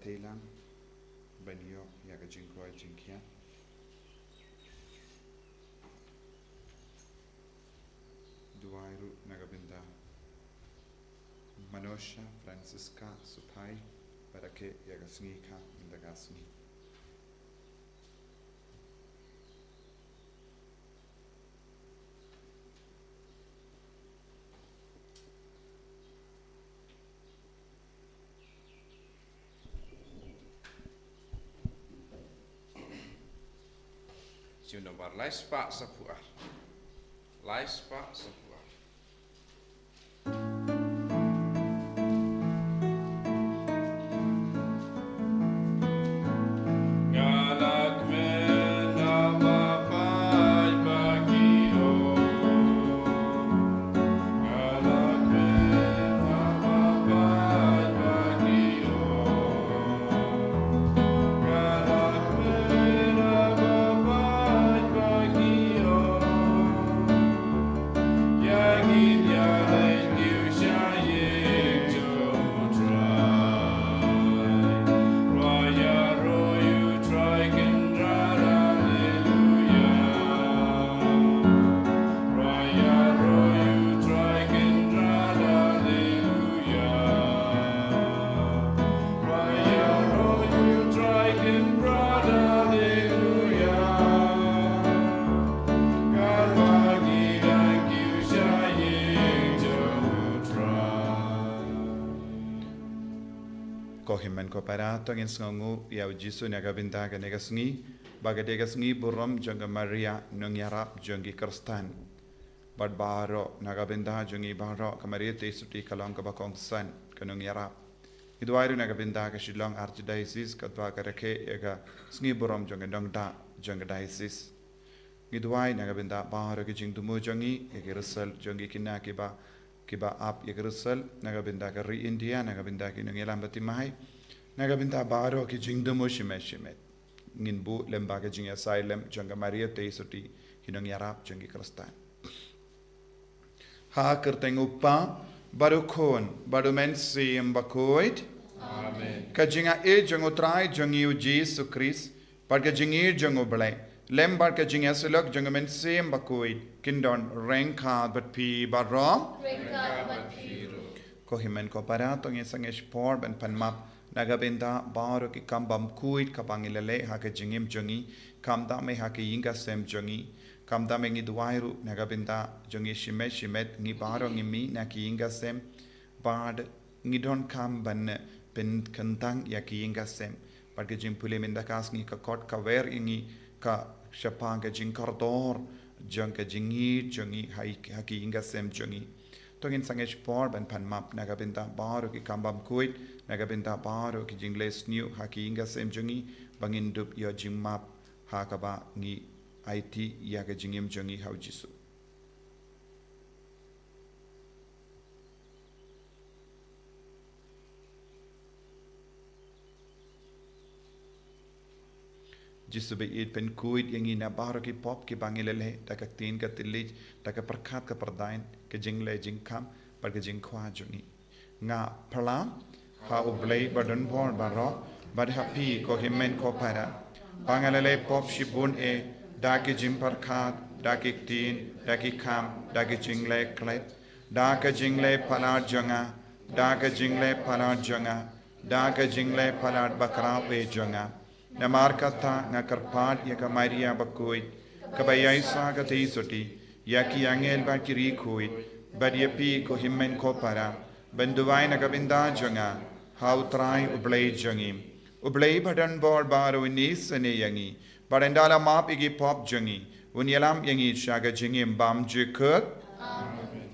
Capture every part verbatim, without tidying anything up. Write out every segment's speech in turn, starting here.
Dei lang ban ïoh ïa ka jingkoit jingkhiah. Duwai ruh na ka bynta Manosha Francisca Suphai, ba rakhe ïa ka sngi ka mynta ka sngi. Shu nombar lai spah saphew ar. Lai spah saphew ar. Ko hynmen ko para, to ngin sngewnguh ïa u Jisu na ka bynta kane ka sngi, ba ka dei ka sngi burom jong ka Maria nongïarap jong ki Khristan. Bad baroh na ka bynta jong ngi baroh, ka Maria Theisotti ka long kaba kongsan, ka nongïarap. Ngi duwai ruh na ka bynta ka Shillong Archdiocese, katba ka rakhe ïa ka sngi burom jong ka nongda jong ka diocese. Ngi duwai na ka bynta baroh ki jingthmu jong ngi, ïa ki result jong ki khynnah kiba, kiba ap ïa ki result, na ka bynta ka ri India, na ka bynta ki nongïalam batai mai, na ka bynta baroh ki jingthmu shimet shimet. Ngin buh lem bad ka jingïasaid lem jong ka Maria Theisotti, ki nongïarap jong ki Khristan. Ha ka kyrteng u Kpa, bad u Khun, bad u Mynsiem Bakhuid. Amen. Ka jingaiei jong u Trai jong ngi u Jisu Khrist, bad ka jingïeit jong u Blei, lem bad ka jingïasyllok jong u Mynsiem Bakhuid, kin don ryngkat bad phi baroh. Ryngkat bad phi ruh. Ko hynmen ko para, to ngin sangeh shipor ban pan map na ka bynta baroh ki kam bymkhuid kaba ngi la leh ha ka jingim jong ngi, khamtam eh ha ka ïing ka sem jong ngi, khamtam eh ngi duwai ruh na ka bynta jong ngi shimet shimet, ngi baroh ngi mih na ka ïing ka sem, bad ngi donkam ban pynkyntang ïa ka ïing ka sem. Bad ka jingpule mynta ka sngi ka khot ka wer ïa ngi, ka shaphang ka jingkordor jong ka jingïeit jong ngi ha, ha ka ïing ka sem jong ngi. To ngin sangeh shipor ban pan map na ka bynta baroh ki kam bymkhuid, na ka bynta baroh ki jingleh sniew ha ka ïing ka sem jong ngi, ba ngin dup ïoh jingmap ha kaba ngi aiti ïa ka jingim jong ngi ha u Jisu. Jisu ba ïeit, pynkhuid ïa ngi na baroh ki pop kiba ngi la leh, da ka ktien ka thylliej, da ka pyrkhat ka pyrdain, ka jingleh jingkham, bad ka jingkwah jong ngi. Nga phla ha u Blei badonbor baroh, bad ha phi ko hynmen ko para, ba nga la leh pop shibun eh, da ki jingpyrkhat, da ki ktien, da ki kham, da ki jingleh klet, da ka jingleh palat jong nga, da ka jingleh palat jong nga, da ka jingleh palat bakhraw eh jong nga. Namar kata nga kyrpad ïa ka Maria bakhuid, kaba ïaishah ka Theisotti, ïa ki angel bad ki riewkhuid, bad ïa phi ko hynmen ko para, ban duwai na ka bynta jong nga ha u Trai u Blei jong ngi. U Blei badonbor baroh un isynei ïa ngi, bad un da la map ïa ki pop jong ngi, un ïalam ïa ngi sha ka jingim bymjukut. Amen.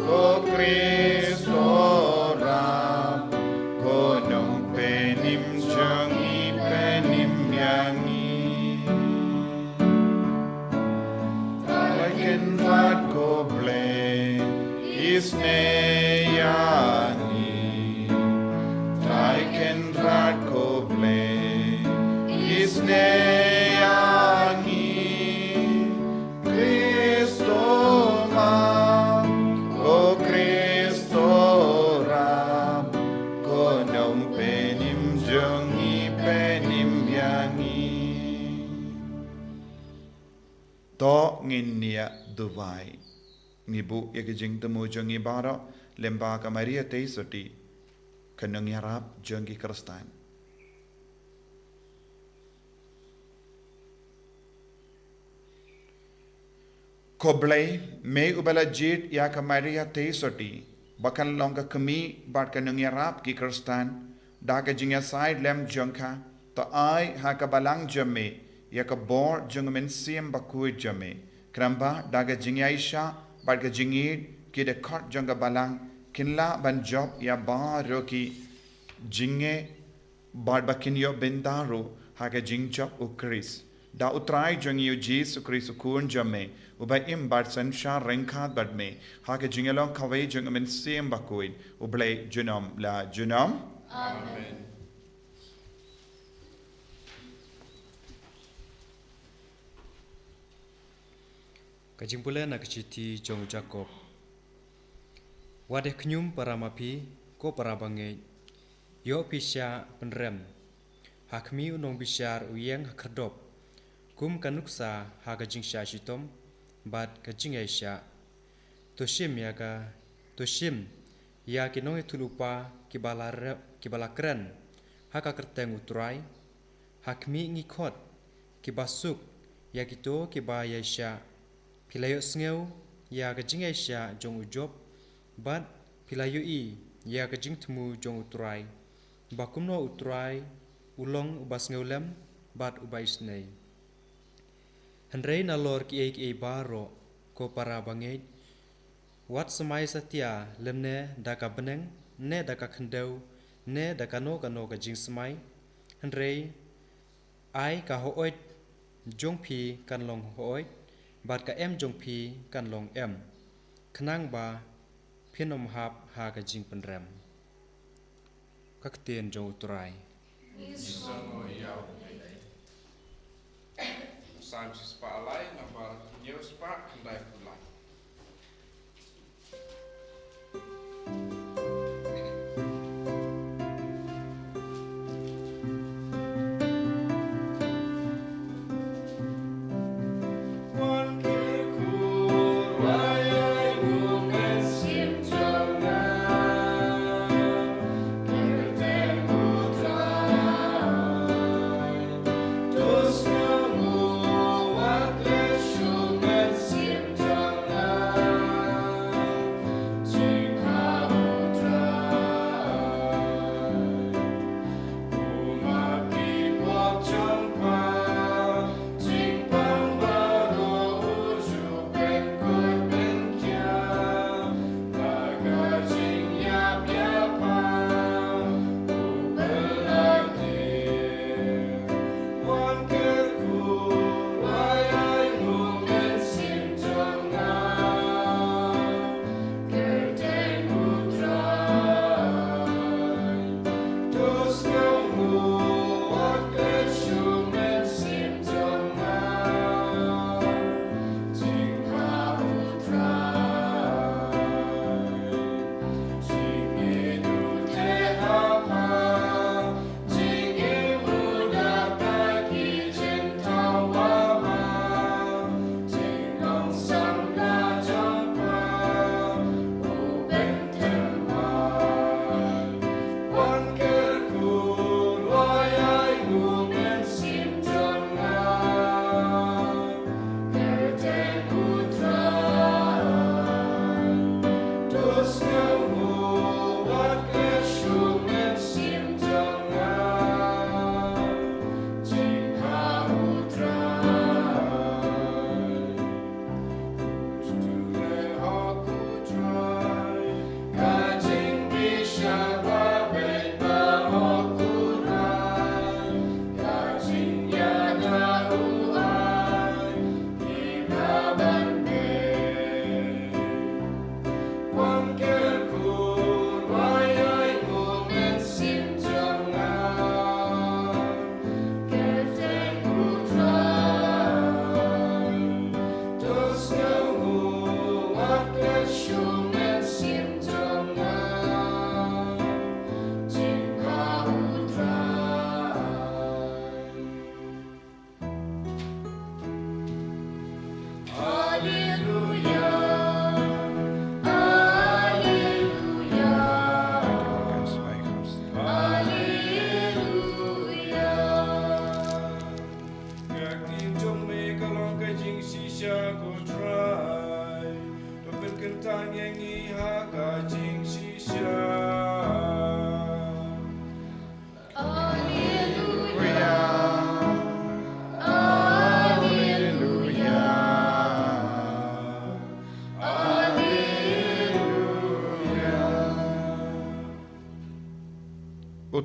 Ko Khristo Ram, ko nongpynim jong ngi, pynim ïa ngi. Ai kynrad ko Blei, isynei To ngin ïa duwai. Ngi buh ïa ki jingthmu jong ngi baroh lyngba ka Maria Theisotti, ka nongïarap jong ki Khristan. Ko Blei, me uba la jied ïa ka Maria Theisotti ba kan long ka kmie bad ka nongïarap ki Khristan, da ka jingïasaid lem jong ka, to ai ha ka balang jong me ïa ka bor jong u Mynsiem Bakhuid jong me. Khnang ba da ka jingïaishah bad ka jingïeid, ki dkhot jong ka balang kin lah ban jop ïa baroh ki jingeh, bad ba kin ïoh bynta ruh ha ka jingjop U Khrist. Da U Trai jong ngi U Jisu Khrist U Khun jong me, uba im bad synshar ryngkat bad me, ha ka jingïalong kawei jong U Mynsiem Bakhuid, U Blei junom la junom. Amen. Ka jingpule na ka shithi jong u Jakob. Wat ïa khñium para ma phi, ko para bangeit. Ïoh phi shah pynrem ha khmih u nongbishar u ïeng ha khyrdop, kum ka nuksa ha ka jingshah shitom bad ka jingïaishah. To shim ïa ka, to shim ïa ki nongïathuhlypa kiba la re-, kiba la kren ha ka kyrteng U Trai. Ha khmih ngi khot kiba suk ïa kito kiba ïaishah. Phi la ïohsngew ïa ka jingïaishah jong u Job, bad phi la ïohi ïa ka jingthmu jong U Trai, ba kumno U Trai u long uba sngewlem bad uba isynei. Hynrei nalor kiei kiei baroh, ko para bangeit, wat smai satia lymne da ka bneng, ne da ka khyndew, ne da kano kano ka jingsmai. Hynrei ai ka hooid jong phi kan long hooid, bad ka em jong phi kan long em, khnang ba phin ym hap ha ka jingpynrem. Ka ktien jong U Trai. Psalm shispah lai, nambar hynñiew spah khyndai phew lai.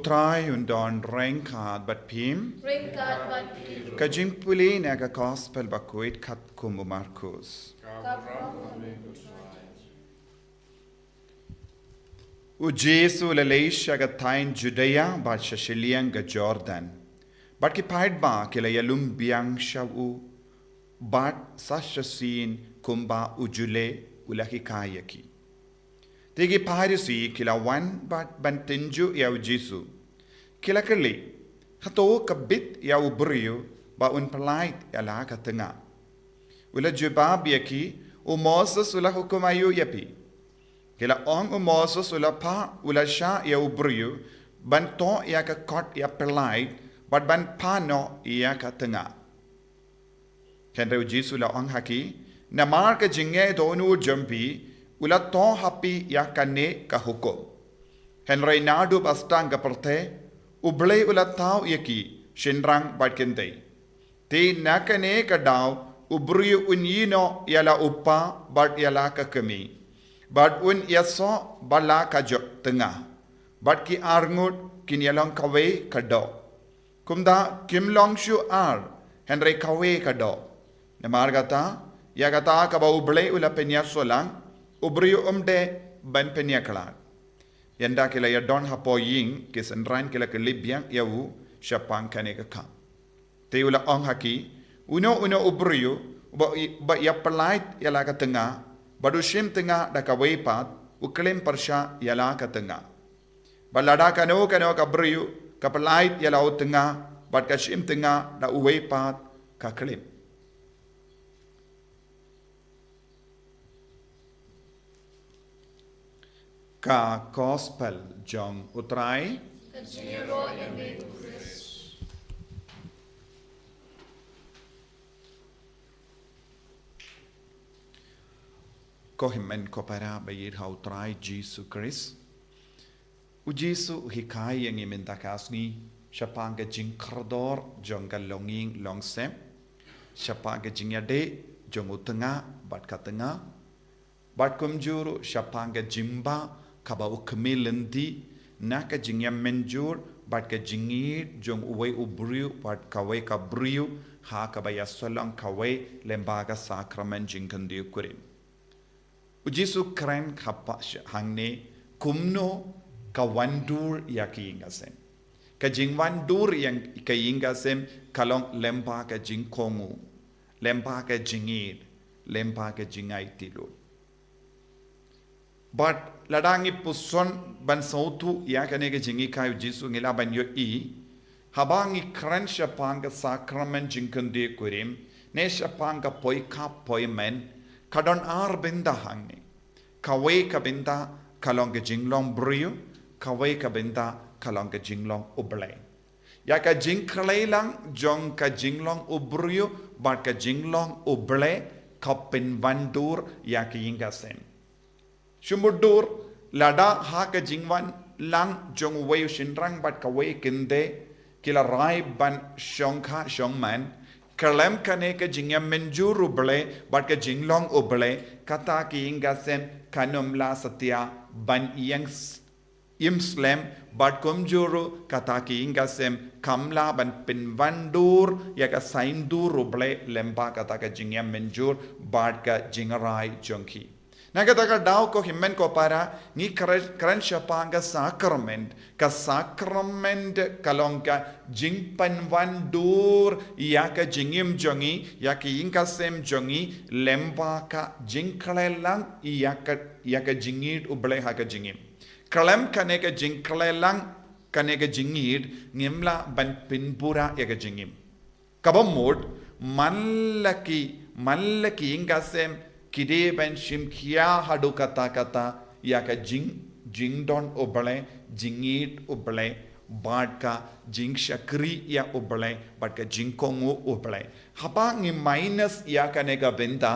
Trai un don ryngkat bad phim. Ryngkat bad phim. Ka jingpule na ka Gospel bakhuid katkum u Markus. Ka burom ïa me ko Trai. U Jisu u la leit sha ka thaiñ Judia bad sha shiliang ka Jordan. Bad ki paidbah ki la ïalum biang sha u bad sa shisien kumba u ju leh u la hikai ïa ki. Te ki Pharisi ki la wan bad ban tynjuh ïa u Jisu. Ki la kylli, hato ka bit ïa u briew ba un pyllait ïa la ka tnga? U la jubab ïa ki, u Moses u la hukum aïu ïa phi? Ki la ong, u Moses u la phah, u la shah ïa u briew ban toh ïa ka kot ïapyllait bad ban phah noh ïa ka tnga. Hynrei u Jisu u la ong ha ki, namar ka jingngeit u no jong phi, u la toh ha phi ïa kane ka hukum. Hynrei naduh ba sdang ka pyrthei, u Blei u la thaw ïa ki shynrang bad kynthei. Te na kane ka daw, u briew un ïehnoh ïa la u kpa bad ïa la ka kmie, bad un ïasoh bad la ka jong tnga, bad ki arngut kin ïalong kawei ka doh. Kumta kim long shuh ar, hynrei kawei ka doh. Namar kata, ïa kata kaba u Blei u la pynïasoh lang, u briew um dei ban pynïakhlad. Ynda ki la ïadon hapoh ïing, ki synran ki la kylli biang ïa u shaphang kane ka kam. Te u la ong ha ki, uno uno u briew ba, ba ïapyllait ïa la ka tnga bad u shim tnga da kawei pat, u klim pyrshah ïa la ka tnga. Bad lada kano kano ka briew ka pyllait ïa la u tnga bad ka shim tnga da uwei pat, ka klim. Ka Gospel jong u Trai. Ka jingïaroh ïa me ko Khrist. Ko hynmen ko para ba ïeit ha u Trai Jisu Khrist. U Jisu u hikai ïa ngi mynta ka sngi shaphang ka jingkordor jong ka longïing longsem, shaphang ka jingïadei jong u tnga bad ka tnga, bad kumjuh ruh shaphang ka jingbah kaba u kmie lynti na ka jingïamynjur bad ka jingïeid jong uwei u briew bad kawei ka briew ha kaba ïasoh lang kawei lyngba ka sakramen jingkyndit kurim. U Jisu u kren ha pa-, hangne kumno ka wan dur ïa ka ïing ka sem. Ka jingwan dur ïa ka ïing ka sem ka long lyngba ka jingkohnguh, lyngba ka jingïeid, lyngba ka jingaiti lut. Bad lada ngi puson ban sngewthuh ïa kane ka jinghikai u Jisu ngi lah ban ïohi, haba ngi kren shaphang ka sakramen jingkyndit kurim, ne shaphang ka poi khap poi men, ka don ar bynta hangne. Kawei ka bynta ka long ka jinglong briew, kawei ka bynta ka long ka jinglong u Blei. Ïa ka jingkhlei lang jong ka jinglong u briew bad ka jinglong u Blei ka pynwan dur ïa ka ïing ka sem. Shu mutdur, lada ha ka jingwan lang jong uwei u shynrang bad kawei kynthei ki la rai ban shongkha shongman, khlem kane ka jingïamynjur u Blei bad ka jinglong u Blei, kata ka ïing ka sem kan ym lah satia ban ïeng s-, im slem, bad kumjuh ruh kata ka ïing ka sem kam lah ban pynwan dur ïa ka saiñdur u Blei lyngba kata ka jingïamynjur bad ka jingrai jong ki. Na kata ka daw ko hynmen ko para, ngi kren, kren shaphang ka sakramen, ka sakramen ka long ka jingpynwan dur ïa ka jingim jong ngi, ïa ka ïing ka sem jong ngi, lyngba ka jingkhlei lang ïa ka, ïa ka jingïeid u Blei ha ka jingim. Khlem kane ka jingkhlei lang, kane ka jingïeid, ngim lah ban pynbura ïa ka jingim. Kaba mut, man la ki, man la ki ïing ka sem ki dei ban shim khia haduh katta katta ïa ka jing, jingdon u Blei, jingïeid u Blei, bad ka jingshakri ïa u Blei, bad ka jingkohnguh u Blei. Haba ngi minus ïa kane ka bynta,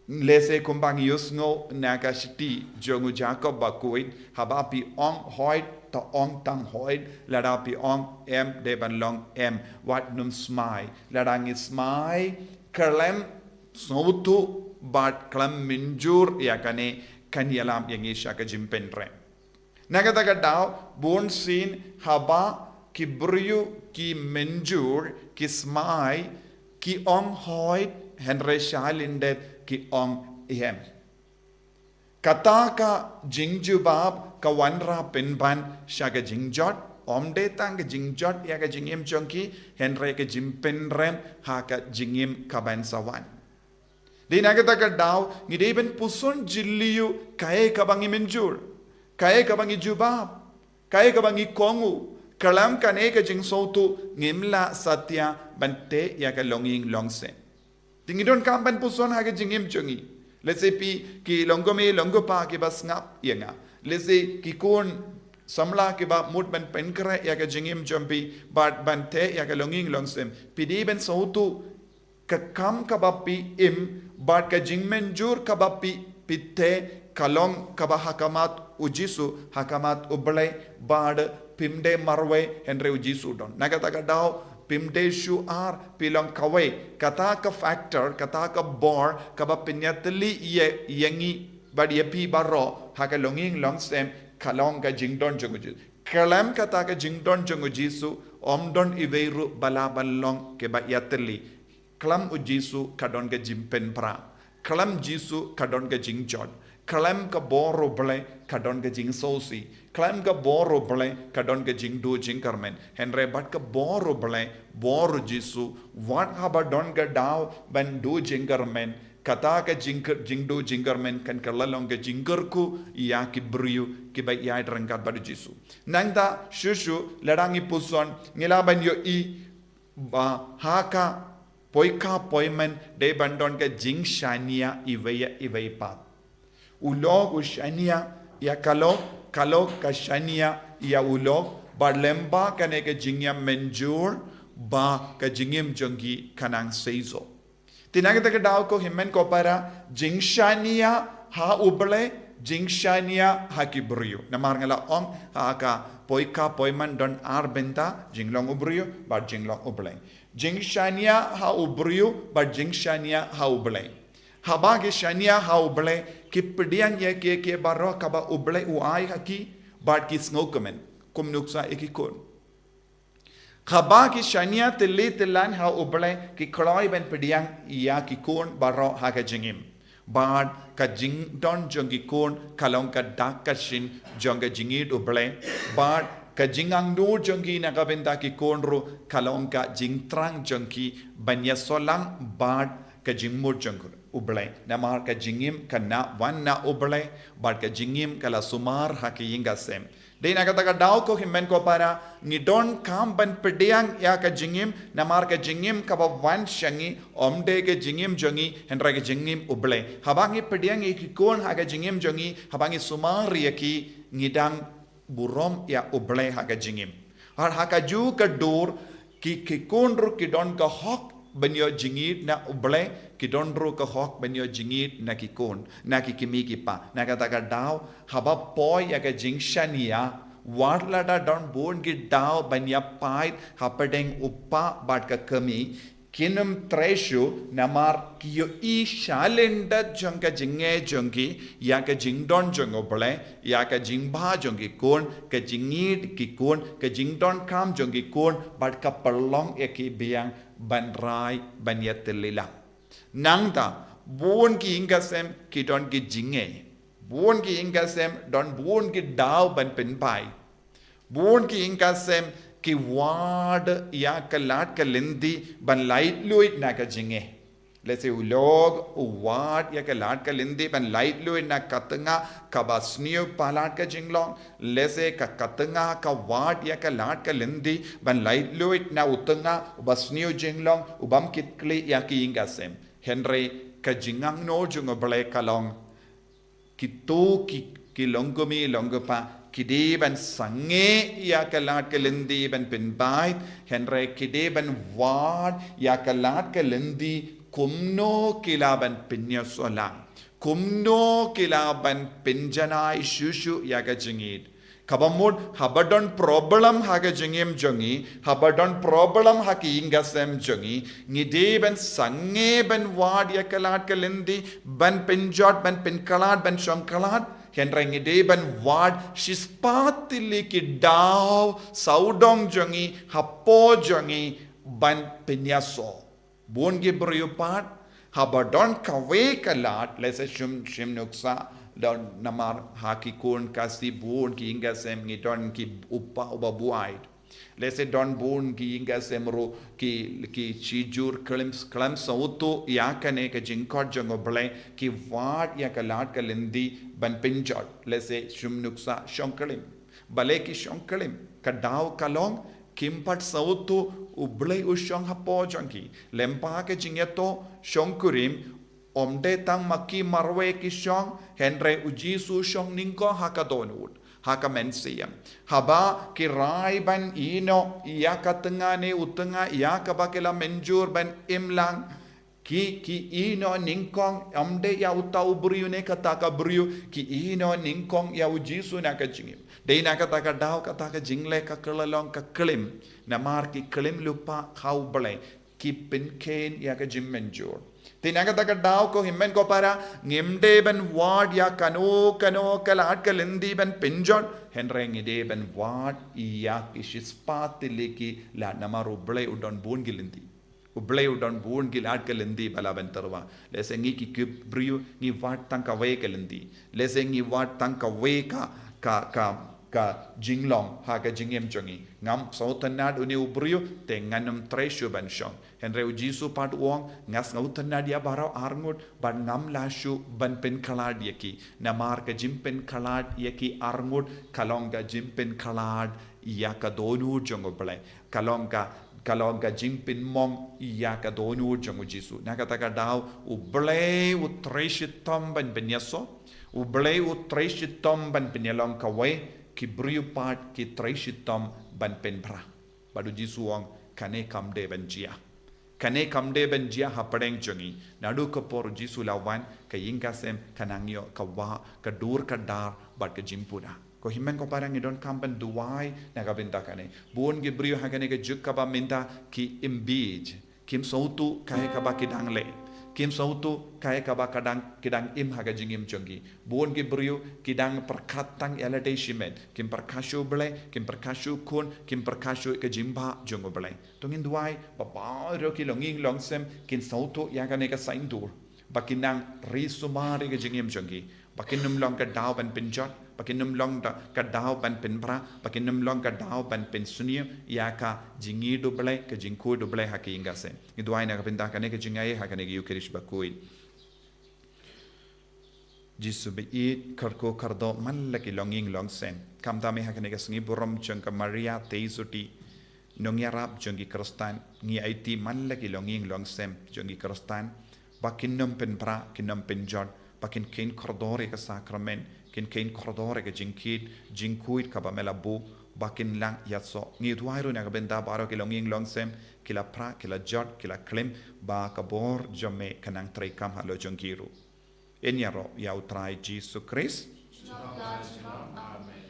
lehse kumba ngi ïohsngew na ka shithi jong u Jakob bakhuid, haba phi ong hoid, to ong tang hoid, lada phi ong em, dei ban long em, wat nym smai, lada ngi smai, khlem sngewthuh, bad khlem mynjur ïa kane, kan ïalam ïa ngi sha ka jingpynrem. Na kata ka daw, bun sien haba ki briew ki mynjur, ki smai, ki ong hooid, hynrei shalyndet ki ong ihem. Kata ka jingjubab ka wanrah pynban sha ka jingjot, ym dei tang ka jingjot ïa ka jingim jong ki, hynrei ka jingpynrem ha ka jingim kaban sa wan. Dei na kata ka daw, ngi dei ban puson jylliew kaei kaba ngi mynjur, kaei kaba ngi jubab, kaei kaba ngi kohnguh, khlem kane ka jingsngewthuh ngim lah satia ban teh ïa ka longïing longsem. Te ngi donkam ban puson ha ka jingim jong ngi. Lehse phi ki longkmie longkpa kiba sngap ïa nga. Lehse ki khun samla kiba mut ban pynkhreh ïa ka jingim jong phi bad ban teh ïa ka longïing longsem. Phi dei ban sngewthuh ka kam kaba phi im bad ka jingmynjur kaba phi, phi teh ka long kaba ha khmat u Jisu, ha khmat U Blei, bad phim dei marwei hynrei u Jisu don. Na kata ka daw, phim dei shu ar, phi long kawei. Kata ka factor, kata ka bor kaba pynïatylli ïa, ïa ngi bad ïa phi baroh ha ka longïing longsem ka long ka jingdon jong u Jisu. Khlem kata ka jingdon jong u Jisu, ym don iwei ruh ba lah ban long kiba ïatylli. Khlem u Jisu ka don ka jingpynpra. Khlem Jisu ka don ka jingjot. Khlem ka bor U Blei ka don ka jingsngewsih. Khlem ka bor U Blei ka don ka jingduh jingkyrmen. Hynrei bad ka bor U Blei, bor u Jisu, wat haba don ka daw ban duh jingkyrmen, kata ka jingkyr-, jingduh jingkyrmen kan kylla long ka jingkyrkhu ïa ki briew kiba ïaid ryngkat bad u Jisu. Nangta shuh shuh, lada ngi puson, ngi lah ban ïohi ba ha ka poikha poimen dei ban don ka jingshaniah iwei ïa iwei pat. U lok u shaniah ïa ka lok, ka lok ka shaniah ïa u lok, bad lyngba kane ka jingïamynjur ba ka jingim jong ki kan nang seisoh. Te na kata ka daw ko hynmen ko para, jingshaniah ha U Blei, jingshaniah ha ki briew. Namar nga la ong ha ka poikha poimen don ar bynta, jinglong u briew bad jinglong U Blei. Jingshaniah ha u briew bad jingshaniah ha U Blei. Haba ki shaniah ha U Blei, ki pdiang ïa kiei kiei baroh kaba U Blei u ai ha ki bad ki sngewkmen, kum nuksa ïa ki khun. Haba ki shaniah tylli tyllan ha U Blei, ki kloi ban pdiang ïa ki khun baroh ha ka jingim. Bad ka jingdon jong ki khun ka long ka dak ka shin jong ka jingïeit U Blei. Bad ka jingangnud jong ki na ka bynta ki khun ruh ka long ka jingthrang jong ki ban ïasolang bad ka jingmut jong U Blei. Namar ka jingim ka na wan na U Blei, bad ka jingim ka la sumar ha ka ïing ka sem. Dei na kata ka daw ko hynmen ko para, ngi donkam ban pdiang ïa ka jingim, namar ka jingim kaba wan sha ngi, ym dei ka jingim jong ngi, hynrei ka jingim U Blei. Haba ngi pdiang ïa ki khun ha ka jingim jong ngi, haba ngi sumar ïa ki, ngi dang burom ïa U Blei ha ka jingim. Bad ha kajuh ka dur, ki, ki khun ruh ki don ka hok ban ïoh jingïeit na U Blei, ki don ruh ka hok ban ïoh jingïeit na ki khun, na ki kmie ki kpa. Na kata ka daw, haba poi ïa ka jingshaniah, wat lada don bun ki daw ban ïapait hapdeng u kpa bad ka kmie, kin ym trei shuh, namar ki ïohi shalyndet jong ka jingngeit jong ki ïa ka jingdon jong U Blei, ïa ka jingbha jong ki khun, ka jingïeit ki khun, ka jingdonkam jong ki khun, bad ka pynlong ïa ki biang ban rai ban ïatylli lang. Nangta, bun ki ïing ka sem ki don ki jingngeit. Bun ki ïing ka sem don bun ki daw ban pynbeit. Bun ki ïing ka sem ki wad ïa ka lad ka lynti ban laitluid na ka jingngeit. Lehse u lok u wad ïa ka lad ka lynti ban laitluid na ka tnga kaba sniew palat ka jinglong. Lehse ka, ka tnga ka wad ïa ka lad ka lynti ban laitluid na u tnga uba sniew jinglong, u bym kit khlieh ïa ki ïing ka sem. Hynrei ka jingangnud jong U Blei ka long, kito ki, ki longkmie longkpa ki dei ban sangeh ïa ka lad ka lynti ban pynbeit, hynrei ki dei ban wad ïa ka lad ka lynti kumno ki lah ban pynïasoh lang, kumno ki lah ban pynjanai shuh shuh ïa ka jingïeit. Kaba mut, haba don problem ha ka jingim jong ngi, haba don problem ha ki ïing ka sem jong ngi, ngi dei ban sangeh ban wad ïa ka lad ka lynti, ban pynjot, ban pynkhlad, ban shongkhlad, Hynrei ngi dei ban wad shispah tylli ki daw sawdong jong ngi hapoh jong ngi ban pynïasoh. Bun ki briew pat, haba don kawei ka lad, lehse shim, shim nuksa, don namar ha ki khun Khasi bun ki ïing ki sem ngi don ki u kpa uba buaid. Lehse don bun ki ïing ki sem ruh ki, ki shijur khlem, khlem sngewthuh ïa kane ka jingkhot jong U Blei, ki wad ïa ka lad ka lynti ban pynjot. Lehse shim nuksa shong klim. Balei ki shong klim? Ka daw ka long, kim pat sngewthuh U Blei u shong hapoh jong ki. Lyngba ka jingïathuh shongkurim, ym dei tang ma ki marwei ki shong, hynrei U Jisu u shong nyngkong ha ka dohnud, ha ka mynsiem. Haba ki rai ban ïehnoh ïa ka tnga ne u tnga ïa kaba ki la mynjur ban im lang, ki, ki ïehnoh nyngkong, ym dei ïa uta u briew ne kata ka briew, ki ïehnoh nyngkong ïa U Jisu na ka jingim. Dei na kata ka daw kata ka jingleh ka kylla long ka klim, namar ki klim lypa ha U Blei, ki pynkheiñ ïa ka jingmynjur. Te na kata ka daw ko hynmen ko para, ngim dei ban wad ïa kano kano ka lad ka lynti ban pynjot, hynrei ngi dei ban wad ïa ki shispah tylli ki lad, namar U Blei u don bun ki lynti. U Blei u don bun ki lad ka lynti ba lah ban tyrwa. Lehse ngi ki, ki briew ngi wad tang kawei ka lynti. Lehse ngi wad tang kawei ka, ka, ka, ka jinglong ha ka jingim jong ngi. Ngam sngewtynnad une u briew, te ngan ym trei shuh ban shong. Hynrei U Jisu pat u ong, nga sngewtynnad ïa baroh arngut, bad ngam lah shuh ban pynkhlad ïa ki. Namar ka jingpynkhlad ïa ki arngut ka long ka jingpynkhlad ïa ka dohnud jong U Blei. Ka long ka, ka long ka jingpynmong ïa ka dohnud jong U Jisu. Na kata ka daw U Blei u trei shitom ban pynïasoh, U Blei u trei shitom ban pynïalong kawei, ki briew pat ki trei shitom ban pynbra. Bad U Jisu u ong, kane kam dei ban jia. Kane kam dei ban jia hapdeng jong ngi. Naduh ka por U Jisu u la wan, ka ïing ka sem ka nang ïoh ka wah, ka dur ka dar bad ka jingpura. Ko hynmen ko para, ngi donkam ban duwai na ka bynta kane. Bun ki briew ha kane ka juk kaba mynta ki im bieit, kim sngewthuh kaei kaba ki dang leh, kim sngewthuh kaei kaba ka dang, ki dang im ha ka jingim jong ki. Bun ki briew ki dang pyrkhat tang ïa lade shimet, kim pyrkhat shuh U Blei, kim pyrkhat shuh u khun, kim pyrkhat shuh ka jingbah jong U Blei. To ngin duwai ba baroh ki longïing longsem kin sngewthuh ïa kane ka saiñdur, ba kin nang ri sumar ïa ka jingim jong ki, ba kin ym long ka daw ban pynjot, ba kin ym long da, ka daw ban pynbra, ba kin ym long ka daw ban pynsniew ïa ka jingïeit U Blei, ka jingkhuid U Blei ha ka ïing ka sem. Ngi duwai na ka bynta kane ka jingaiei ha kane ka Ïukharist bakhuid. Jisu baieit, kyrkhu kyrdoh man la ki longïing longsem. Khamtam eh ha kane ka sngi burom jong ka Maria Theisotti, nongïarap jong ki Khristan, ngi aiti man la ki longïing longsem jong ki Khristan, ba kin ym pynbra, kin ym pynjot, ba kin kheiñ kordor ïa ka sakramen, kin kheiñ kordor ïa ka jingkit jingkhuid kaba me la buh, ba kin nang ïasoh. Ngi duwai ruh na ka bynta baroh ki longïing longsem, ki la pra, ki la jot, ki la klim, ba ka bor jong me kan nang treikam halor jong ki ruh. Yn ïaroh ïa U Trai Jisu Khrist. Amen.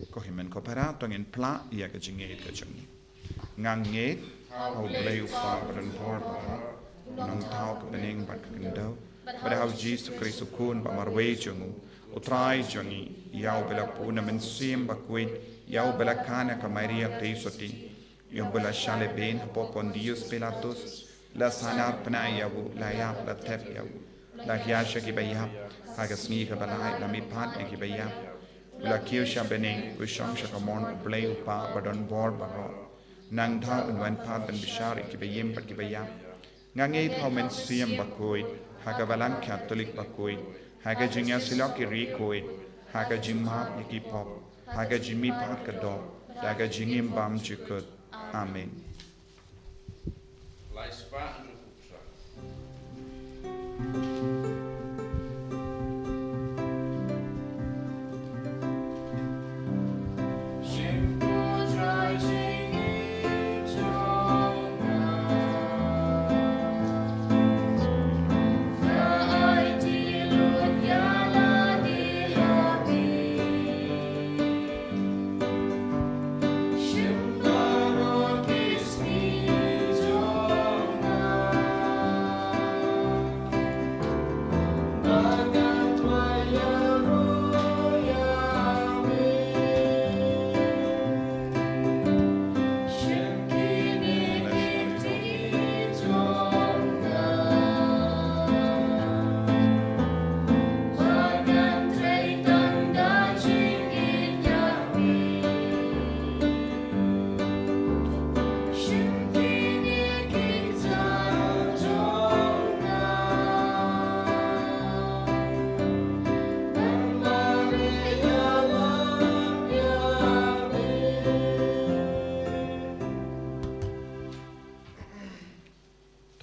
Ko hynmen ko para, to ngin phla ïa ka jingngeit ka jong ngi. Nga ngeit ha U Blei U Kpa badonbor baroh, U Nongthaw ka bneng bad ka khyndew, bad ha U Jisu Khrist U Khun ba marwei jong u, U Trai jong ngi, ïa uba la pun na Mynsiem Bakhuid, ïa uba la kha na ka Maria Theisotti, ïa uba la shah lehbeiñ hapoh Pontius Pilatus, la sahnarphna ïa u, la ïap, la thep ïa u, la hiar sha kiba ïap, ha ka sngi kaba lai la mihpat ïa kiba ïap, u la kiew sha bneng, u shong sha kamon U Blei U Kpa badonbor baroh. Nangta un wan pat ban bishar ïa kiba im bad kiba ïap. Nga ngeit ha U Mynsiem Bakhuid, ha ka Balang Katholik bakhuid, ha ka jingïasyllok ki riewkhuid, ha ka jingmap ïa ki pop, ha ka jingmihpat ka doh, ha ka jingim bymjukut. Amen.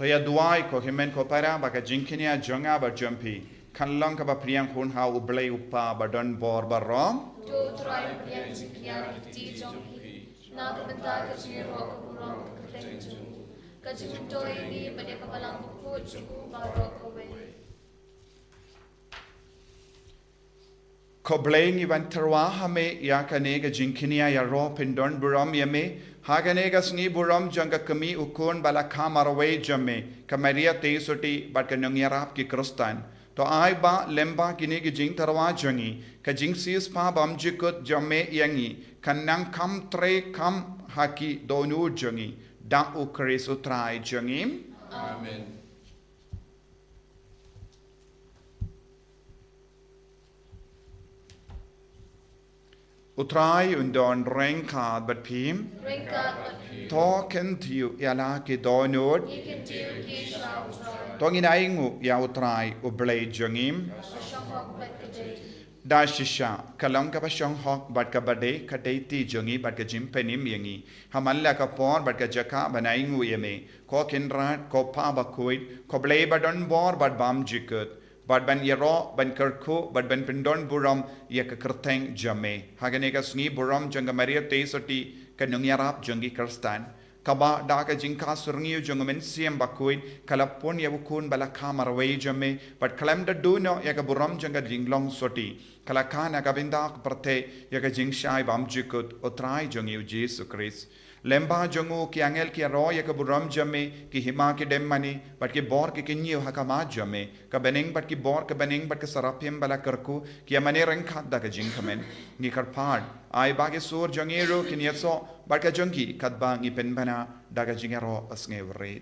To ïa duwai ko hynmen ko para ba ka jingkñia jong nga bad jong phi kan long kaba pdiang hun ha U Blei U Kpa ba don bor baroh. To U Trai pdiang jingkñia ha ki kti jong phi na ka bynta ka jingïaroh ka burom ka kyrteng jong u, ka jingmyntoi ïa ngi bad ïa ka Balang Bakhuid jong u baroh kawei. Ko Blei, ngi wan tyrwa ha me ïa kane ka jingkñia ïaroh pyndon burom ïa me ha kane ka sngi burom jong ka kmie u khun ba la kha marwei jong me, ka Maria Theisotti bad ka nongïarap ki Khristan. To ai ba lem bad kine ki jingtyrwa jong ngi, ka jingsiewspah bymjukut jong me ïa ngi kan nang kham trei kham ha ki dohnud jong ngi. Da U Khrist U Trai jong ngi. Amen. U Trai un don ryngkat bad phi. Ryngkat bad phi. To kyntiew ïa la ki dohnud. Ngi kyntiew ïa ki sha U Trai. To ngin ainguh ïa U Trai U Blei jong ngi. Ka shong hok bad ka dei. Da shisha ka long kaba shong hok bad kaba dei ka dei ti jong ngi bad ka jingpynim ïa ngi ha man la ka por bad ka jaka ban ainguh ïa me, ko Kynrad, ko Pa Bakhuid, ko Blei ba don bor bad bymjukut, bad ban ïaroh, ban kyrkhu bad ban pyndon burom ïa ka kyrteng jong me ha kane ka sngi burom jong ka Maria Theisotti, ka nongïarap jong ki Khristan, kaba da ka jingkha syrngiew jong U Mynsiem Bakhuid ka la pun ïa u khun ba la kha marwei jong me, bad khlem da duh noh ïa ka burom jong ka jinglong sotti ka la kha na ka bynta ka pyrthei ïa ka jingshai bymjukut. U Trai jong ngi U Jisu Khrist, lem bad jong u ki angel ki ïaroh ïa ka burom jong me, ki hima ki dem mane bad ki bor ki kyñiew ha khmat jong me. Ka bneng bad ki bor, ka bneng bad ka seraphim ba la kyrkhu ki ïa mane ryngkat da ka jingkmen. Ngi kyrpad, ai ba ki sur jong ngi ruh kin ïasoh bad ka jong ki katba ngi pynbna da ka jingïaroh basngewrit.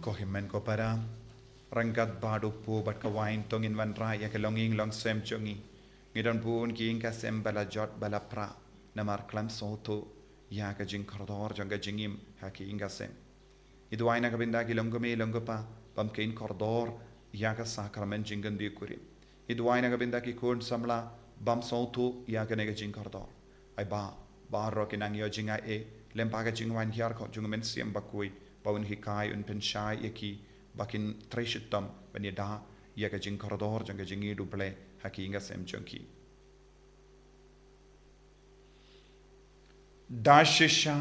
Ko hynmen ko para, ryngkat bad u pu bad ka wain to ngin wanrah ïa ka longïing longsem jong ngi. Ngi don bun ki ïing ka sem ba la jot ba la prah namar khlem sngewthuh ïa ka jingkordor jong ka jingim ha ki ïing ka sem. Ngi duwai na ka bynta ki long kmie long kpa bym kein kordor ïa ka sakramen jingkynduh kurim. Ngi duwai na ka bynta ki khun samla bym sngewthuh ïa kane ka jingkordor. Ai ba baroh kin nang ïoh jingaiei lem bad ka jingwan hiar ka jong U Mynsiem Bakhuid ba un hikai, un pynshai ïa ki ba kin trei shitom ban ïada ïa ka jingkordor jong ka jingïeit U Blei ha ki ïing ka sem jong ki. Da shisha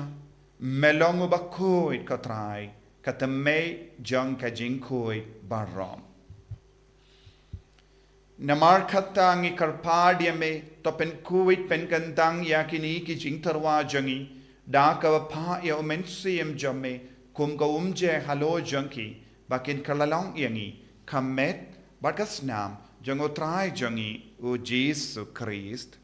me long uba khuid ko Trai, ka tymmen jong ka jingkhuid baroh. Namar kata ngi kyrpad ïa me, to pynkhuid pynkyntang ïa kine ki jingtyrwa jong ngi da kaba phah ïa U Mynsiem jong me kum ka umjer halor jong ki, ba kin kylla long ïa ngi ka met bad ka snam jong U Trai jong ngi U Jisu Khrist.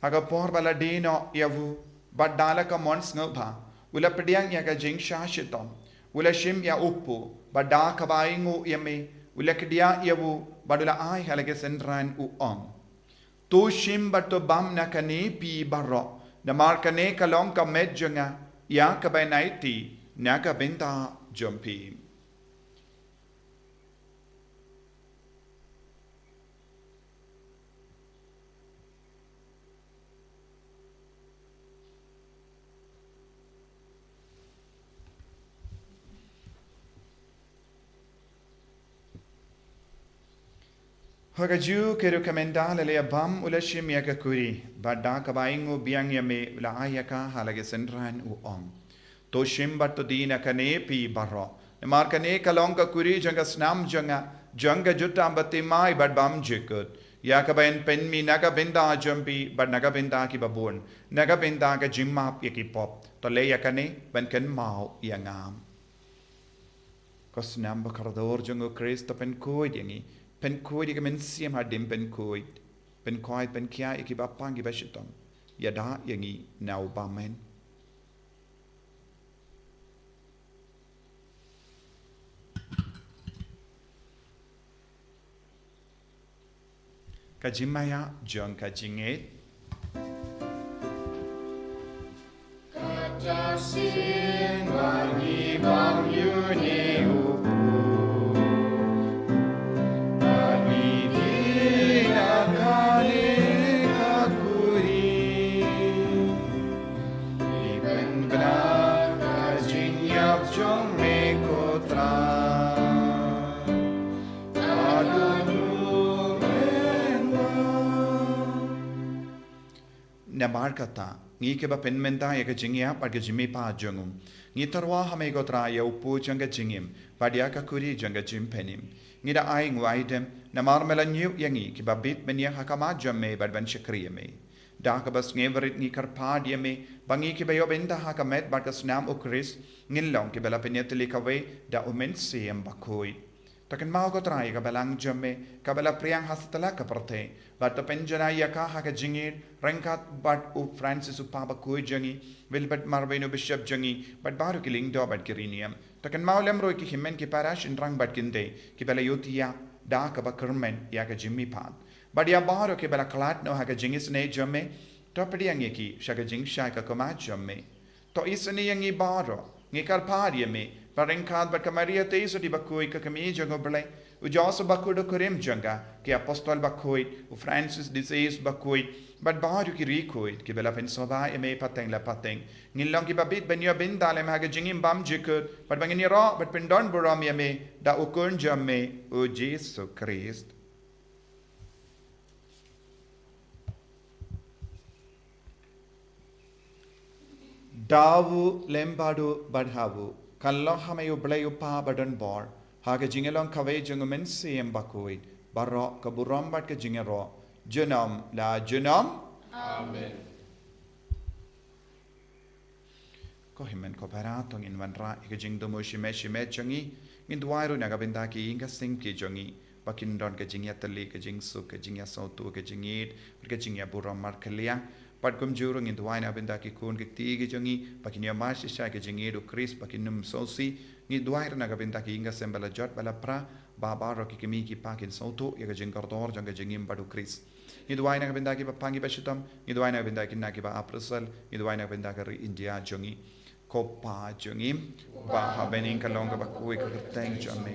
Ha ka por ba la die noh ïa u, bad da la ka mon sngewbha, u la pdiang ïa ka jingshah shitom, u la shim ïa u pu, bad da kaba ainguh ïa me, u la kdiah ïa u, bad u la ai ha la ki synran, u ong: To shim bad to bam na kane phi baroh, namar kane ka long ka met jong nga, ïa kaba yn aiti na ka bynta jong phi. Ba ka Jiw ka ruh ka mynta la leh bam u la shim ïa ka kuri, bad da kaba ainguh biang ïa me u la ai ïa ka ha la ki synran u ong. To shim bad to die na kane phi baroh. Namar kane ka long ka kuri jong ka snam jong nga, jong ka jutang bathymmai bad bymjukut. Ïa kaba yn pynmih na ka bynta jong phi bad na ka bynta kiba bun, na ka bynta ka jingmap ïa ki pop. To leh ïa kane ban kynmaw ïa nga. Ko snam ba kordor jong u Khrist, to pynkhuid ïa ngi. Pynkhuid ïa ka mynsiem hadien pynkhuid. Pynkhuid, pynkhia ïa kiba pang kiba shitom. Ïada ïa ngi na u bymman. Ka jingmaïa jong ka jingngeit. Kata sien ba ngi bam ïa une u pud, ba ngi die na kane ka kuri. Ngi pynbna ka jingïap jong me ko Trai. Namar kata, ngi kiba pynmynta ïa ka jingïap bad ka jingmihpat jong u, ngi tyrwa ha me ko Trai ïa u pud jong ka jingim bad ïa ka kuri jong ka jingpynim. Ngi da ai nguaidem namar me la ñiew ïa ngi kiba bit ban ïeng ha khmat jong me bad ban shakri ïa me. Da kaba sngewrit ngi kyrpad ïa me ba ngi kiba ïoh bynta ha ka met bad ka snam u Khrist, ngin long kiba la pynïatylli kawei da u Mynsiem Bakhuid. To kynmaw ko Trai ïa ka balang jong me kaba la phriang ha satlak ka pyrthei, bad to pynjanai ïa ka ha ka jingïeit ryngkat bad u Francis u Papa bakhuid jong ngi, Wilbert Marwei u Bishop jong ngi, bad baroh ki lyngdoh bad ki riewniam. To kynmaw lem ruh ïa ki hynmen ki para shynrang bad kynthei kiba la ïohthiah da kaba kyrmen ïa ka jingmihpat. Bad ïa baroh kiba la khlad noh ha ka jingisynei jong me, to pdiang ïa ki sha ka jingshai ka khmat jong me. To isynei ïa ngi baroh, ngi kyrpad ïa me, ba ryngkat bad ka Maria Theisotti bakhuid ka kmie jong u Blei, u Joseph bakhuid u kurim jong ka, ki apostol bakhuid, u Francis de Sales bakhuid, bad baroh ki riewkhuid kiba la pynsngewbha ïa me pateng la pateng, ngin long kiba bit ban ïoh bynta lem ha ka jingim bymjukut, bad ba ngin ïaroh bad pyndonburom ïa me da u Khun jong me u Jisu Khrist. Da u lem bad u bad ha u, kan long ha me u Blei u Kpa badonbor, ha ka jingïalong kawei jong u Mynsiem Bakhuid, baroh ka burom bad ka jingïaroh junom la junom. Amen. Ko hynmen ko para, to ngin wanrah ïa ka jingthmu shimet shimet jong ngi. Ngin duwai ruh na ka bynta ki ïing ki sem ki jong ngi, ba kin don ka jingïatylli, ka jingsuk, ka jingïasngewthuh, ka jingïeit bad ka jingïaburom markylliang. Bad kumjuh ruh ngin duwai na ka bynta ki khun ki kti ki jong ngi, ba kin ïohmad shisha ïa ka jingïeit u Khrist, ba kin ym sngewsih. Ngin duwai ruh na ka bynta ki ïing ki sem ba la jot ba la pra, ba baroh ki kmie ki kpa kin sngewthuh ïa ka jingkordor jong ka jingim bad u Khrist. Ngi duwai na ka bynta kiba pang kiba shitom, ngi duwai na ka bynta ki khynnah kiba ap ri sel, ngi duwai na ka bynta ka ri India jong ngi. Ko Kpa jong ngi ba ha bneng, ka long kaba khuid ka kyrteng jong me.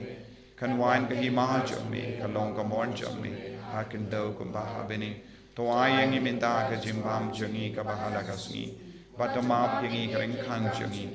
Kan wan ka hima jong me, ka long ka mon jong me ha khyndew kumba ha bneng. To ai ïa ngi mynta ka jingbam jong ngi kaba ha la ka sngi. Bad to map ïa ngi ka ryngkang jong ngi,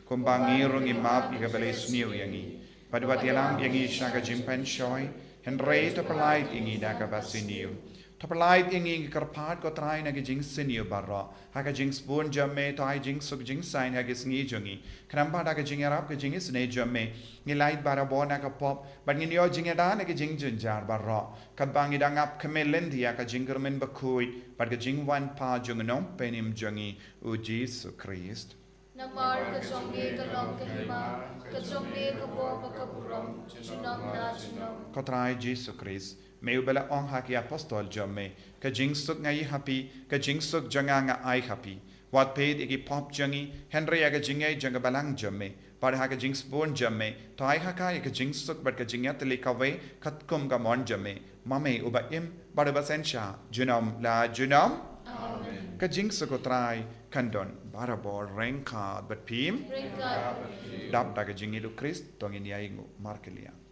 kumba ngi ruh ngi map ïa kiba la isniew ïa ngi. Bad wat ïalam ïa ngi sha ka jingpynshoi, hynrei to pyllait ïa ngi na kaba sniew. To pyllait ïa ngi, ngi kyrpad ko Trai, na ka jingsniew baroh, ha ka jingsbun jong me to ai jingsuk jingsaiñ ha ka sngi jong ngi. Khnang ba da ka jingïarap ka jingisynei jong me, ngin lait barabor na ka pop, bad ngin ïoh jingïada na ka jingjynjar baroh, katba ngi dang ap khmih lynti ïa ka jingkyrmen bakhuid bad ka jingwan pat jong u Nongpynim jong ngi, u Jisu Khrist. Namar ka jong me ka long ka hima, ka jong me ka bor bad ka burom junom la junom. Ko Trai Jisu Khrist, me uba la ong ha ki apostol jong me, ka jingsuk nga ai ha phi, ka jingsuk jong nga nga ai ha phi. Wat peit ïa ki pop jong ngi, hynrei ïa ka jingngeit jong ka balang jong me. Bad ha ka jingsbun jong me to ai ha ka ïa ka jingsuk bad ka jingïatylli kawei katkum ka mon jong me, ma me uba im bad uba synshar junom la junom. Amen. Ka jingsuk u Trai kan don barabor ryngkat bad phi. Ryngkat bad phi. Dap da ka jingïeit u Khrist to ngin ïainguh markylliang.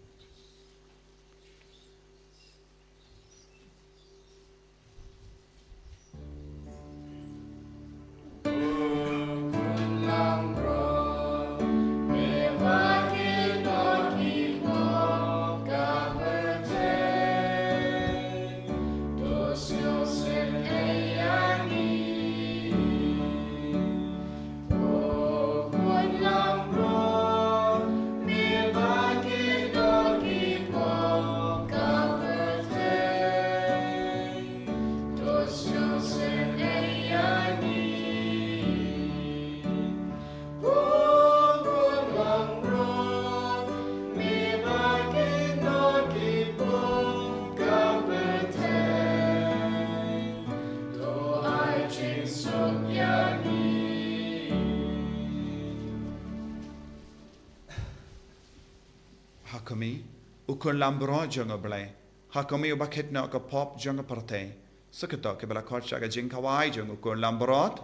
Ha khmih, u khun lambrot jong U Blei. Ha khmih, uba kit noh ka pop jong ka pyrthei. Sa kito kiba la khot sha ka jingkhawai jong u khun lambrot.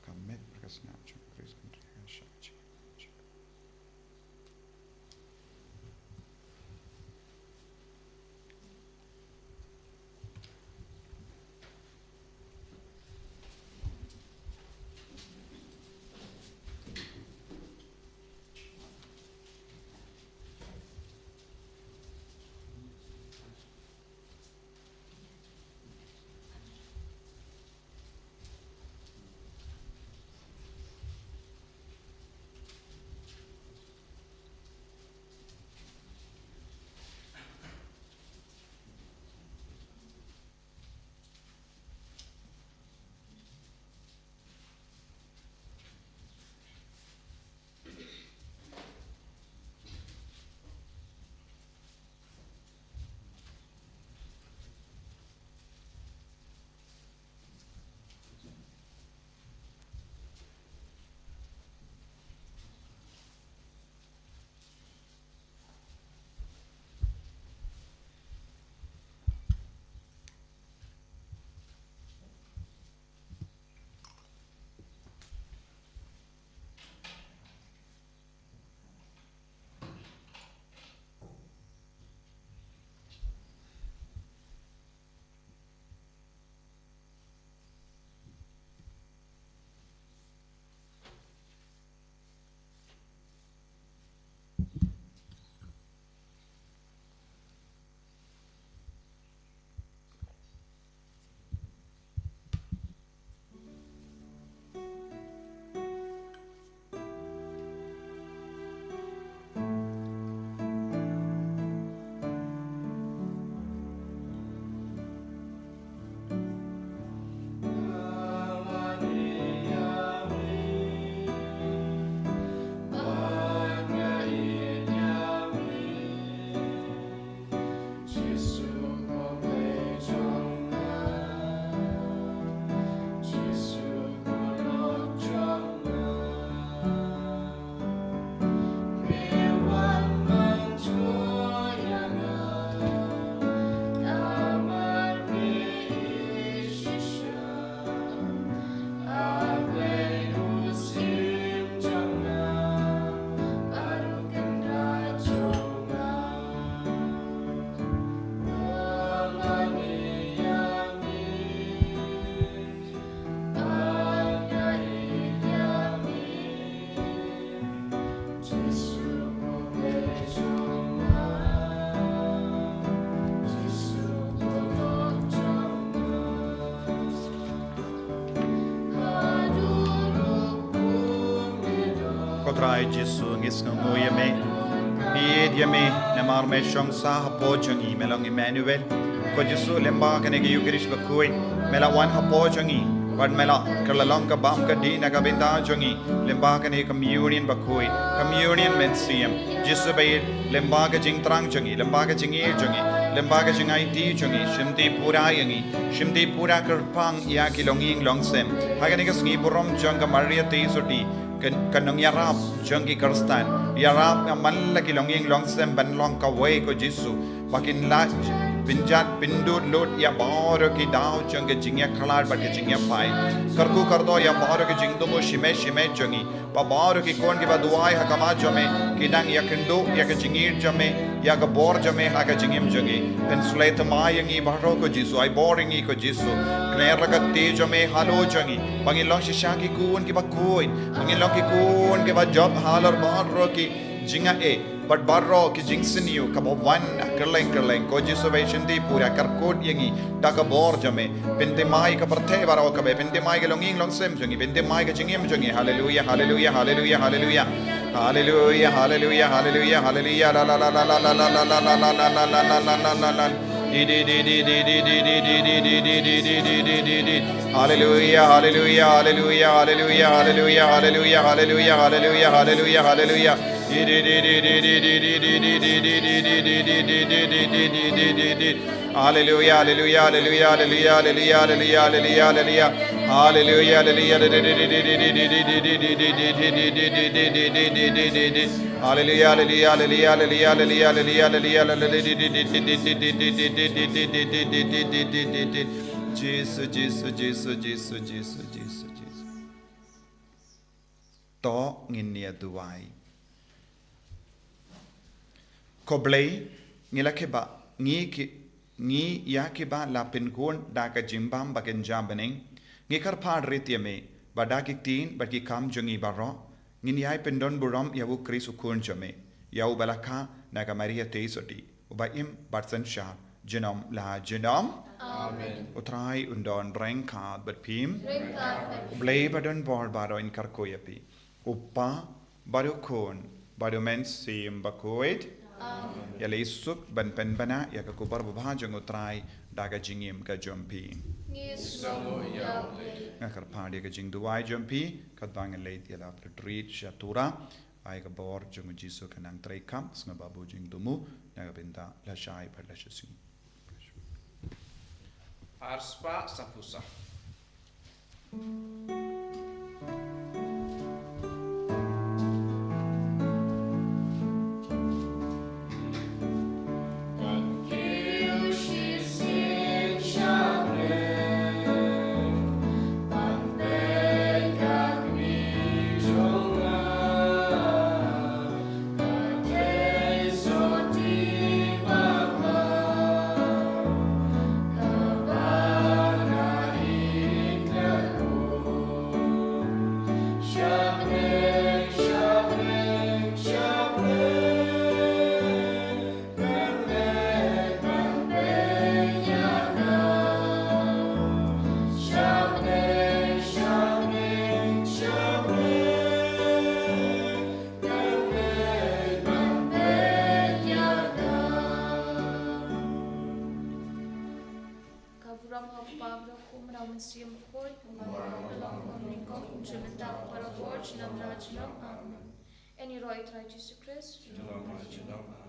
Ka met bad ka sngap jong u Khrist kan trei ha sha jingim. Ko Trai Jisu, ngi sngewnguh ïa me. Ngi ïeit ïa me namar me shong sah hapoh jong ngi, me long Emmanuel. Ko Jisu, lyngba kane ka Eucharist bakhuid me la wan hapoh jong ngi, bad me la kylla long ka bam ka dih na ka bynta jong ngi. Lyngba kane ka Communion bakhuid, Communion mynsiem, Jisu baieit, lyngba ka jingthrang jong ngi, lyngba ka jingïeit jong ngi, lyngba ka jingaiti jong ngi, shimti pura ïa ngi, shimti pura kyrpang ïa ki longïing longsem. Ha kane ka sngi burom jong ka Maria Theisotti, ka, ka nongïarap jong ki Khristan, ïarap ïa man la ki longïing longsem ban long kawei, ko Jisu, ba kin lah pynjot pynduh lut ïa baroh ki daw jong ka jingïakhlad bad ka jingïaphai. Kyrkhu kyrdoh ïa baroh ki jingthmu shimet shimet jong ngi, ba baroh ki khun kiba duwai ha khmat jong me kin nang ïakynduh ïa ka jingïeit jong me, ïa ka bor jong me ha ka jingim jong ngi. Pynshlei thymmai ïa ngi baroh, ko Jisu, ai bor ïa ngi, ko Jisu. Kner la ka kti jong me halor jong ngi, ba ngin long shisha ki khun kiba khuid, ba ngin long ki khun kiba jop halor baroh ki jingaiei bad baroh ki jingsniew kaba wan kylleng kylleng. Ko Jisu ba shimti pura, kyrkhu ïa ngi da ka bor jong me. Pynthymmai ka pyrthei baroh kaba, pynthymmai ka longïing longsem jong ngi, pynthymmai ka jingim jong ngi. Haleluia, haleluia, haleluia, haleluia. Haleluia, haleluia, haleluia, haleluia. La, la, la, la, la, la, la, la, la, la, la, la, la, la, la, la, la, la. Di, di, di, di, di. Haleluia, haleluia, haleluia, haleluia, haleluia, haleluia, haleluia, haleluia, haleluia, haleluia. Hallelujah, hallelujah, hallelujah, hallelujah, hallelujah, hallelujah, hallelujah, hallelujah. Hallelujah, hallelujah, hallelujah, hallelujah, hallelujah, hallelujah, hallelujah, hallelujah, hallelujah, hallelujah. Jisu, Jisu, Jisu, Jisu, Jisu, Jisu, Jisu, Jisu. To ngin ïa duwai. Ko Blei, ngi la kiba, ngi ki, ngi ïa kiba la pynkhun da ka jingbam ba kynja bneng. Ngi kyrpad rit ïa me, ba da ki ktien bad ki kam jong ngi baroh, ngin ïai pyndon burom ïa u Khrist u Khun jong me, ïa uba la kha na ka Maria Theisotti, uba im bad synshar junom la junom. Amen. U Trai un don ryngkat bad phi. Ryngkat bad phi. U Blei ba don bor baroh un kyrkhu ïa phi. U Kpa, bad u Khun, bad u Mynsiem Bakhuid. Amen. Ïaleh suk ban pynbna ïa ka khubor babha jong u Trai da ka jingim ka jong phi. Ngi sngew ïa u Blei. Nga kyrpad ïa ka jingduwai jong phi, katba ngi leit ïalap retreat sha Tura. Ai ka bor jong u Jisu ka nang treikam, sngewbha ba u jingdumu na ka bynta lashai bad lashisngi. Arspah saphew saw. Ka burom ha u Kpa bad ha u Khun bad ha u Mynsiem Bakhuid, kumba ha u Kpa bad ha u Khun bad ha u Mynsiem Bakhuid, mynta bad baroh, junom la junom. Amen. Ngi ïaroh ïa u Trai Jisu Khrist. Junom la junom.